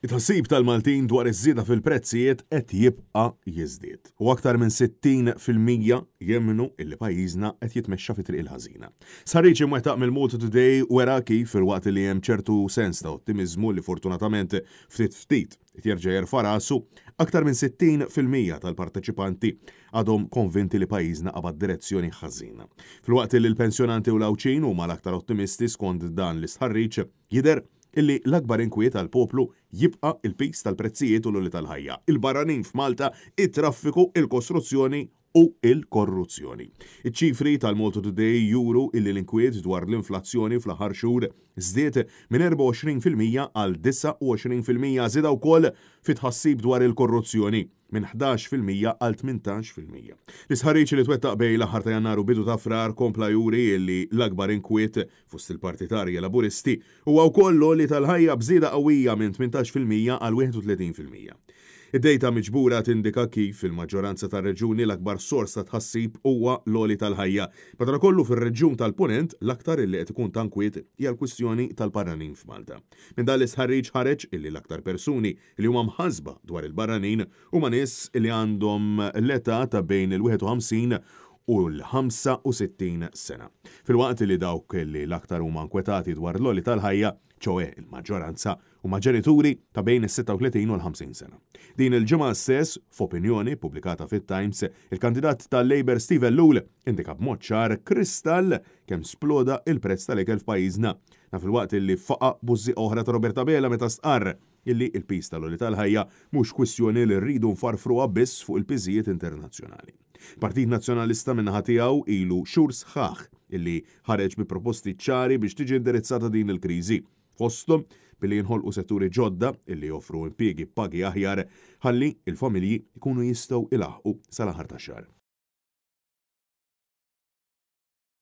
It-tħassib tal-Maltin dwar iż-żieda fil-prezzijiet qed jibqa' jiżdied u aktar minn 60% jemmnu illi pajjiżna qed jitmexxa fi triq il-ħażina. Stħarriġ imwettaq mill-Malta Today wera kif filwaqt li hemm ċertu sens ta' ottimiżmu li fortunatament ftit ftit qed jerġa' jerfa' rasu, aktar minn 60% tal-parteċipanti għadhom konvinti li pajjiżna qabad direzzjoni ħażina. Filwaqt li l-pensjonanti u l-Għawdxin huma l-aktar ottimisti skont dan l-istħarriġ, Jidher illi l-akbar inkwiet għall-poplu jibqa' l-piż tal-prezzijiet u l-għoli tal-ħajja, il-barranin f'Malta, it-traffiku, il-kostruzzjoni u l-korruzzjoni. Iċ-ċifri tal-Malta Today juru illi l-inkwiet dwar l-inflazzjoni fl-aħħar xhur żdied minn 24% għal 29%, żieda wkoll fit-tħassib dwar il-korruzzjoni. minn 11% għal 18%. L-istħarriġ li twettaq bejn l-aħħar ta' Jannar u bidu ta' Frar kompla juri li l-akbar inkwiet fost il-partitarji Laburisti huwa wkoll l-għoli tal-ħajja b'żieda qawwija minn 18% għal 31%. Id-dejta miġbura tindika kif fil-maġġoranza tar-reġjuni l-akbar sors ta' tħassib huwa l-għoli tal-ħajja. Madankollu fir-reġjun tal-Punent l-aktar illi qed ikun ta' nkwiet hija l-kwistjoni tal-barranin f'Malta. Minn dan l-istħarriġ ħareġ illi l-aktar persuni li huma mħassba dwar il-barranin huma nies li għandhom l-età ta' bejn il-51 u l-65 sena. Filwaqt li dawk li l-aktar huma nkwetati dwar l-għoli tal-ħajja, ċoe il-maġġoranza, huma ġenituri ta' bejn is-36 u l-50 sena. Din il-ġimgħa stess, f'opinjoni ppubblikata fit-Times, il-kandidat tal-Labour Steve Ellul indika b'mod ċar kristall kemm sploda il-prezz tal-ikel f'pajjiżna. Dan filwaqt li faqa' bużżieqa oħra ta' Robert Abela meta stqarr illi l-piż tal-għoli tal-ħajja mhux kwistjoni li rridu nfarfruha biss fuq il-piżijiet internazzjonali. Partit Nazzjonalista min-naħa tiegħu ilu xhur sħaħ illi ħareġ bi proposti ċari biex tiġi indirizzata din il-kriżi, fosthom billi jinħolqu setturi ġodda illi joffru impjiegi b'pagi aħjar ħalli l-familji jkunu jistgħu ilaħħqu sal-aħħar tax-xahar.